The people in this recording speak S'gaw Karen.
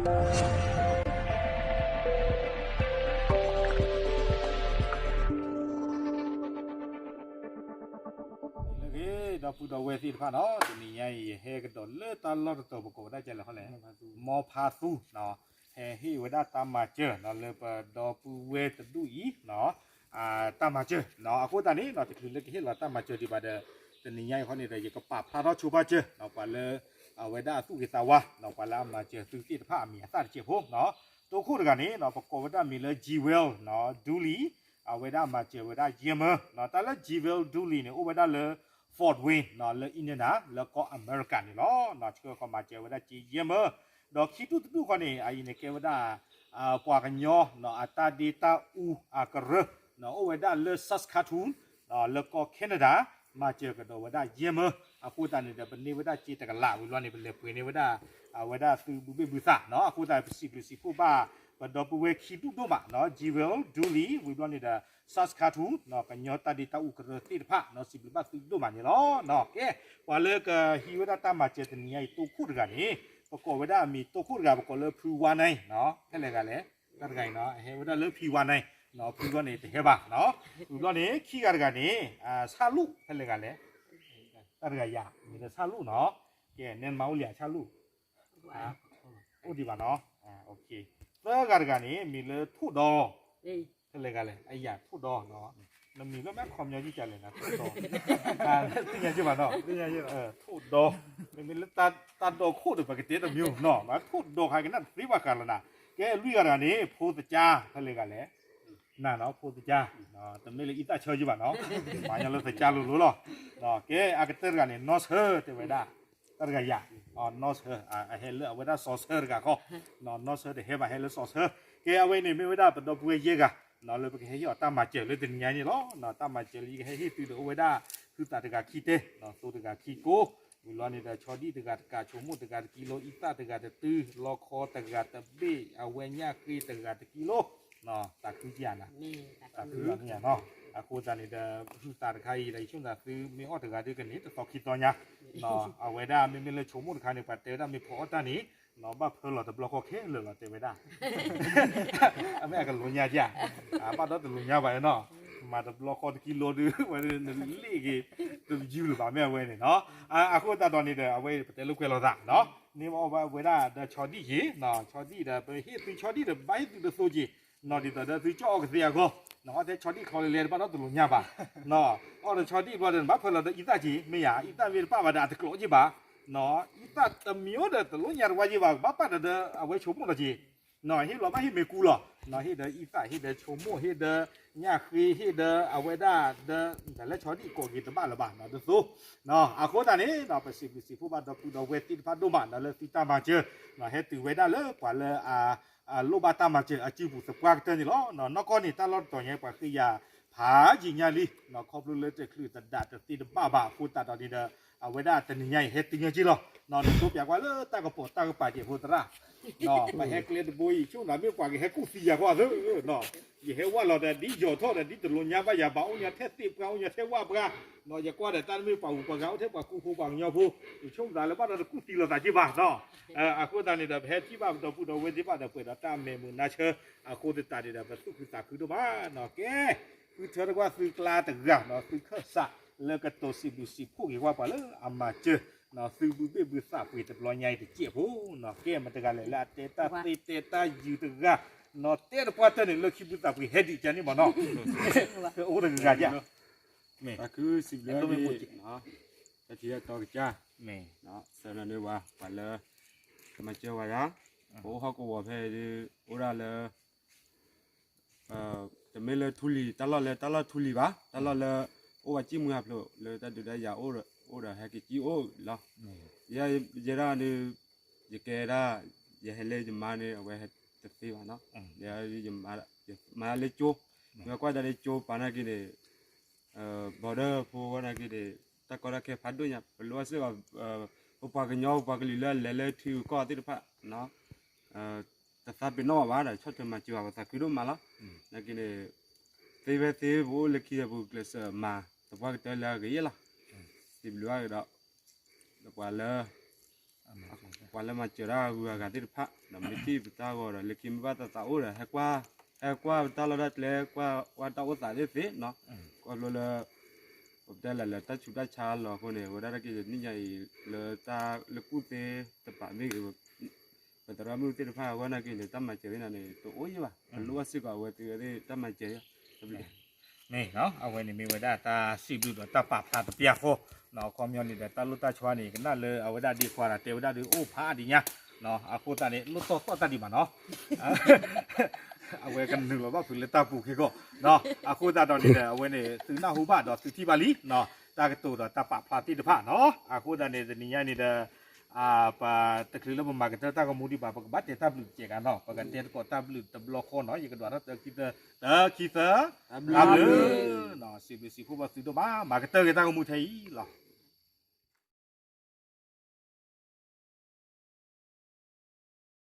လၢဂ့ၤ ဒီပုၢ်ဒီဝဲၢ်သ့ၣ်တဖၣ်နီၤ, တနံၤညါအံၤ ယဟဲကဒီးလၢတၢ်လီၢ်တတီၤ ပကိးဝဲဒၣ်ကလဲၣ်ဟီလဲၣ်, မီဖါသူနီၤ, ဟဲဟ့ၣ်ဝဲဒၣ်တၢ်မၤစၢၤနီၤ လၢပဒီပုၢ်ဝဲၢ်တဒူၣ်အံၤ တၢ်မၤစၢၤနီၤ. အဃိသတးန့ၣ်နီၤ တချုးလၢကဟ့ၣ်လီၤတၢ်မၤစၢၤဒံးဘၣ်ဒီး တနံၤညါအံၤဃီန့ၣ်ဒီး ယကပာ်ဖျါထီၣ်ဆိပာ်စၢၤနီၤ ပှၤလၢ အဝဲဒၣ်အသူၣ်ဂ့ၤသးဝါနီၤ ပှၤလၢအမၤစၢၤသုသ့ၣ်တဖၣ်အမံၤအသၣ်တစဲးဖိနီၤ. တိခိၣ်တဂၤန့ၣ်နီၤ ပကိးဝဲဒၣ်မံၤလၢ Jewel နီၤ Dooley, အဝဲဒၣ်မၤစၢၤဝဲဒၣ်ယဲၢ်မၢနီၤ. တၢ်လၢ Jewel Dooley န့ၣ် အိၣ်ဝဲဒၣ်လၢ Fort Wayne နီၤ လၢ Indiana လၢကီၢ်အမဲရကၤန့ၣ်လီၤ. ဆှၢဃီၤမၤစၢၤဝဲဒၣ်စ့ယဲၢ်မၢ, ဒီးခံဒူၣ်တဒူၣ်ဃီန့ၣ် အအံၤန့ၣ်ကဲဝဲဒၣ် ပှၤကညီနီၤအတၢ်ဒ့တၢ်အူအကရၢနီၤ အိၣ်ဝဲဒၣ်လၢ Saskatoon နီၤ လၢကီၢ် Canada, မၤစၢၤကဒီးဝဲဒၣ်ယဲၢ်မၢ. အဃိသတးန့ၣ်ဒီး ပန့ၢ်ဝဲဒၣ်စ့တကလးဝံၤဘျီန့ၣ် ပလဲၤပှ့ၤန့ၢ်ဝဲဒၣ် အဝဲဒၣ်သုးဘုဘ့ၣ်ဘုသးနီၤ. အဃိသတး ပစံးဘျုးစံးဖှိၣ်ဘၣ် ပဒီပုၢ်ဝဲၢ်ခံဒူၣ်ဒိၣ်မးနီၤ Jewel Dooley ဝံၤဘျီန့ၣ်ဒီး Saskatoon နီၤ ကညီတၢ်ဒ့တၢ်အူကရၢသ့ၣ်တဖၣ်နီၤ စံးဘျုးဘၣ်သုဒိၣ်မးန့ၣ်လီၤ. ကဲ, ပှၤလၢကဟံးဝဲဒၣ်တၢ်မၤစၢၤတနံၤညါအံၤ တိခိၣ်တဂၤန့ၣ် ပကိးဝဲဒၣ်အမံၤ တိခိၣ်တဂၤ ပကိးလၢဖုဝါနဲနီၤ ဖဲလဲၣ်ဂၤလဲၣ်, တၢ်တဂၤအံၤနီၤ အဟဲဝဲဒၣ်လၢဖံဝါနဲနီၤ ဖုဝါနဲတဟဲဘၣ်နီၤ. ဝံၤဘျီန့ၣ် ခံဂၤတဂၤန့ၣ် ဆၣ်လူၣ် ဖဲလဲၣ်ဂၤလဲၣ်, တၢ်တဂၤယၤ မံၤလၢဆၣ်လူၣ်နီၤ. ကဲ နဲနမၤအိၣ်လံဧါ ဆၣ်လူၣ်, အိၣ်ဒံးဘၣ်နီၤ. သၢဂၤတဂၤန့ၣ် မံၤလၢထိၣ်ဒီ, ဖဲလဲၣ်ဂၤလဲၣ် အယၤထိၣ်ဒီနီၤ. နမံၤလၢမ့ၢ်ခီပညီယကလဲၣ်နီၤ ထိၣ်ဒီ, သ့ၣ်ညါက့ဘၣ်နီၤ. ထိၣ်ဒီ, မ့မ့ၢ်လၢတၢ်ဒီခိၣ်ဒီး ပကတဲတမံၤနီၤ မ့ၢ်ထိၣ်ဒီခါကနၣ်တသ့ဘၣ်ဃးလီၤနၤ. ကဲ လွံၢ်ဂၤတဂၤန့ၣ် ဖိသကါ ဖဲလဲၣ်ဂၤလဲၣ်, နၤနီၤ ဖိသကါ, တမ့ၢ်လၢအံသၣ်ဆၢက့ဘၣ်နီၤ, မၤညီလၢသကါလိၤလိၤလီၤ. ကဲ အကတၢၢ်တဂၤန့ၣ် နီၢ်ဆၢ တဲဝဲဒၣ်, တၢ်တဂၤယၤ, နီၢ်ဆၢ အဟဲလၢအဝဲဒၣ်စီၤဆၢတဂၤခီ, နီၢ်ဆၢတဟဲဘၣ် ဟဲလၢစီၤဆၢ. ကဲ အဝဲန့ၣ်မ့ၢ်ဝဲဒၣ်ပဒီပုၢ်ဝဲၢ်ယဲၢ်ဂၤ လၢပကဟဲဟ့ၣ်အီၤတၢ်မၤစၢၤလၢတနံၤညါန့ၣ်လီၤ. တၢ်မၤစၢၤလၢယကဟဲဟ့ၣ်သုဒီးအိၣ်ဝဲဒၣ် ဟုသးတဂၤခံတဲ, သိတဂၤခံကိ, ဝံၤလီၤန့ၣ်ဒီး ဆီဒံၣ်တဂၤတကး, ဆိမိၣ်တဂၤတကံလိ, အံသၣ်တဂၤတတု, လီခီတဂၤတဘ့ၣ်, အဝဲညၣ်ဃ့တဂၤတကံလိ, သးခုက့ဧါနၤ, သးခုလီၤမ့ၢ်ဧါနီၤ. အဃိသတးန့ၣ်ဒီး ဟုသးတခါအံၤဒီး ယဆိကမိၣ်သးသုမ့ၢ်အီၣ်တဂၤဒုကန့ၣ် တသီခံသီညါ, အဝဲဒၣ်မ့မ့ၢ်လၢဆိမိၣ်တခါန့ၣ် ပှၤတဲဝဲဒၣ်မ့ၢ်ဖီအီၣ်တၢ်န့ၣ် ဘၣ်ဖၢလီၤတဘျီဃီခဲလၢာ်လီၤ တဲဝဲဒၣ်. အမ့ၢ်အကလိၤညါက့ဧါ, ဘၣ်ဒီးတလိၤညါဘၣ်နီၤ, မၤတဘျီဃီတကံလိဒု ဝဲန့ၣ်လ့ၣ်ဂ့ၤ တယုၢ်လၢၤဘၣ်မ့ၢ်အဝဲန့ၣ်နီၤ. အဃိသတးဒီးန့ၣ်ဒီး အဝဲပတဲလိာ်ကွဲလိာ်သးနီၤ, န့ၢ်အီၣ်ဘၣ်ဝဲဒၣ်ဒီးဆီဒံၣ်က့ၤ, ဆီဒံၣ်ဒီး ပဟ့ၣ်သုဆီဒံၣ်ဒီး ဘၣ်ဟ့ၣ်သုတသိက့ၤ, နီၤဒ်သိးဒီးသုကၠီၣ်အီၣ်ကသ့အဂီၢ်, အီၣ်ထဲဆီဒံၣ်ချီလဲၤလဲၤတဘၣ်ဒီးတလိၤညါဘၣ်, အီၣ်ဒီးဆီဒံၣ်ဘျီဒီး နဘၣ်ဖၢလီၤဒီးအံသၣ်က့ၤ မ့ၢ်ယၤ အံသၣ်မ့ၢ်တပၣ်ဘၣ်ဒီး အတကျိးက့ၤဘၣ်, အံသၣ်တမံၤအိၣ်ဒီးတလိၤညါတဝါက့ၤဘၣ် ဘၣ်ပာ်ဒီးဒီးအဝဲဆိကမိၣ်လီၤက့ၤ ဟ့ၣ်လီၤဘၣ်ဟ့ၣ်မ့ၢ်ကူလီၤ, ဟ့ၣ်ဒီးအံသၣ် ဟ့ၣ်ဒီးဆိကမိၣ် ဟ့ၣ်ဒီးညၣ်ဃ့ ဟ့ၣ်ဒီးအဝဲဒၣ်ဒီး တၢ်လၢဆီဒံၣ်ကိးက့ၤတဘၣ်လၢၤဘၣ် ဒ်သိး, အဃိသတးန့ၣ်ဒီး ပစံးဘျုးစံးဖှိၣ်ဘၣ်ဒီပုၢ်ဒီဝဲၢ်သ့ၣ်တဖၣ်ဒိၣ်မး ဒီးလၢသုတၢ်မၤစၢၤ ဟဲတုၤဝဲဒၣ်လၢပှၤလၢ အလိၣ်ဘၣ်တၢ်မၤစၢၤအစုပူၤသပှၢ်ကတၢၢ်န့ၣ်လီၤ. နီၢ်ကီၢ်န့ၣ် တၢ်လီၢ်တတီၤညါ ပှၤဃ့ယၤဖးယံာ်ညါလံ, ခီဖျိလၢတချုးသဒးတသ့တဘၣ်ဘၣ်အဃိသတးဒီးန့ၣ်ဒီး အဝဲဒၣ်တနံၤညါအံၤ ဟဲတုၤညီက့ၤလီၤ. နသိပၠးကွၢ်လၢတၢ်ကပီၤတၢ်ကပၤက့ၤဖိသရၣ်, ပဟဲကျဲတဘိအံၤ ဆိကမိၣ်မ့ၢ်ပှၤကဟဲကူၣ်သံယၤကွၢ်သ့, ယဟဲဝၣ်လီၤဒီး ဒ်ယီၤထီၣ်ဒီး ဒ်တလိၤညါဘၣ်ယၤဘၣ် အိၣ်ညါထဲသ့ၣ်ပှၢ် အိၣ်ညါထဲဝၣ်ပှၢ်, ယကွၢ်ဒီး တၢ်တမ့ၢ်ပှၤဂုၤပှၤဂၤအိၣ်ထဲပှၤကူဖိပှၤကညီဖိ, ယဆိကမိၣ်သးလၢဘၣ်ဒီးတကူၣ်သံလိာ်သးက့ၤဘၣ်နီၤ. အဃိသတးန့ၣ်ဒီး ပဟဲထံၣ်ဘၣ်ပဒီပုၢ်ဒီဝဲၢ်သ့ၣ်တဖၣ်ဒီး ပှဲၤဒီးတၢ်မဲာ်မုာ်နါဆၢ, အဃိသတးန့ၣ်ဒီး ပသူၣ်ခုသးခုဒိၣ်မးနီၤ. ကဲ, ဃုထၢတကွၢ်သုကျါတဂၤနီၤ သုခၢၣ်စးလၢကတိၤစံးဘျုးစံးဖှိၣ်က့ၤကွၢ်ပှၤလၢအမၤစၢၤ သုဘုဘ့ၣ်ဘုသးပှ့ၤတဘျီညါအံၤတစဲးဖိနီၤ. ကဲ မတဂၤလဲၣ်လၢအတဲတၢ်သ့တဲတၢ်ယုာ်တဂၤနီၤ တဲတပှၢ်တၢၢ်န့ၣ် လၢခံဘုသးပှ့ၤဟဲဒံးကန့ၣ်မ့ၢ်နီၤ, အိၣ်တဂၤက မ့ၢ် သးခုစံးဘျုး တၢ်ထံၣ်တၢ်တီကစၢ်, မ့ၢ် ဆၢနၤန့ၢ်ဝဲ ပှၤလၢ ကမၤစၢၤဝဲယၤ, ပအိၣ်ဟီၣ်ကဝီၤဖဲဒုး အိၣ်ဒၣ်လၢ တမ့ၢ်လၢထူလံၤ တၢ်လီၢ်လၢတၢ်လီၢ်ထူလံၤဘၣ်, တၢ်လီၢ်လၢ အိၣ်ဝဲစံၣ်မှံဟးဖျိး လၢတၢ်ဒုးတၢ်ယၤအိၣ်ဒီး ဟဲက့ၤစံၣ်အိၣ်လီၤ. ယဲဒၣ်ဒုး ယကဲဒၣ် ယဟဲလၢယမါန့ၣ် အဝဲဟဲတသ့ဘၣ်နီၤ, ယမၤလၢကၠိ, မ့ၢ်ကွၢ်ဒၣ်လၢကၠိပာ်နာ်က့န့ၣ် border ဖိဝဲနာ်က့န့ၣ် တၢ်ကီတၢ်ခဲဖးဒိၣ်ညါ ပလိၣ်ဘၣ်စ့ၢ်ကီး ပပှၤကညီ ပပှၤကလုာ်လၢအလဲၤလၢထံဂုၤကီၢ်ဂၤသ့ၣ်တဖၣ် တသးပ့ၤနီၣ်ဘၣ်ဘၣ်ဒီး ဆီၣ်ထွဲမၤစၢၤဘၣ် ပသးခုဒိၣ်မးလီၤ. နာ်က့န့ၣ် သ့ဖဲသ့ ပအိၣ်လၢခံဒီး ပကကျဲးစၢးမၤသပှၢ်ကတၢၢ်လၢအဂ့ၤလီၤ. စံးဘျုးဘၣ်ကဒီး ပှၤလၢ ပှၤလၢမၤစၢၤတၢ်ဂုၤအဂၤသ့ၣ်တဖၣ် ဒီးမ့ၢ်ထံၣ်ပတၢ်ဂီၤဒီး လၢခံမ့ၢ်ဘၣ်သးသးအိၣ်ဒီး ဟဲကွၢ်, ဟဲကွၢ်ပတၢ်လီၢ်တၢ်ကျဲ ကွၢ်ဝဲတၢ်အိၣ်သးသ့ၣ်သ့ၣ်နီၤ, ခီဖျိလၢ ပတဲလဲၣ်လၢတၢ်ဆူးတၢ်ဆါလီၤအဃိန့ၣ် ဝဲဒၣ်တၢ်က့ၤန့ၣ် နံၣ်ညါအံၤ လၢတၢ်လၢကူၣ်သ့တပာ်မ့ၢ်ဂ့ၤ ပသရၣ်မုၣ်သ့ၣ်တဖၣ်အဂီၢ်နာ်က့န့ၣ် တၢ်မၤစၢၤသ့ၣ်နၤန့ၣ် တအိၣ်ယံၤဘၣ်, အလိၣ်ဘၣ်စ့ၢ်ကီး အဝဲသ့ၣ်တၢ်မၤစၢၤယါ, မ့ၢ်, အဝဲန့ၣ်မ့ၢ်ဝဲဒၣ်တၢ်စံးဘျုးဒီးတၢ်ပာ်ဖျါတပျၢ်ဃီ, အခီပညီန့ၣ်ဒီး တၢ်လိၣ်တၢ်ဆီန့ၣ် ကနၣ်လၢအဝဲဒၣ်ဒ့ခွါဒီးတဲဝဲဒၣ်ဒုးအိၣ်ဖးဒံးညါ, အဃိသတးန့ၣ် လိၣ်တီၢ်သီၣ်တၢ်ဒံးဘၣ်နီၤ အဝဲကနုာ်လီၤဘၣ်ဖုးလၢတၢ်ပူၤခဲကီၢ်, အဃိသတးဒီးန့ၣ်ဒီး အဝဲန့ၣ် သုနၢ်ဟူဘၣ်ဒီးသုထံၣ်ဘၣ်လံနီၤ, တၢ်ကတိၤဒီးတၢ်ပာ်ဖျါသ့ၣ်တဖၣ်နီၤ, အဃိသတးန့ၣ် တနံၤညါန့ၣ်ဒီး ပတချုးလၢပမၤကတၢၢ်တၢ်ဂီၤမူဒံးဘၣ် ပကဘၣ်တဲတၢ်ဘျုးတကဲးဂၤနီၤ, ပကတဲသကိးတၢ်ဘျုးတဘျီဃီနီၤ, ယကဒွးထီၣ်တၢခံသၢ, တၢခံသၢ, တၢ်ဘျုး, စံးဘျုးစံးဖှိၣ်ဘၣ်သုဒိၣ်မး, မၤကတၢၢ်က့ၤတၢ်ဂီၤမူထဲအံၤလီၤ.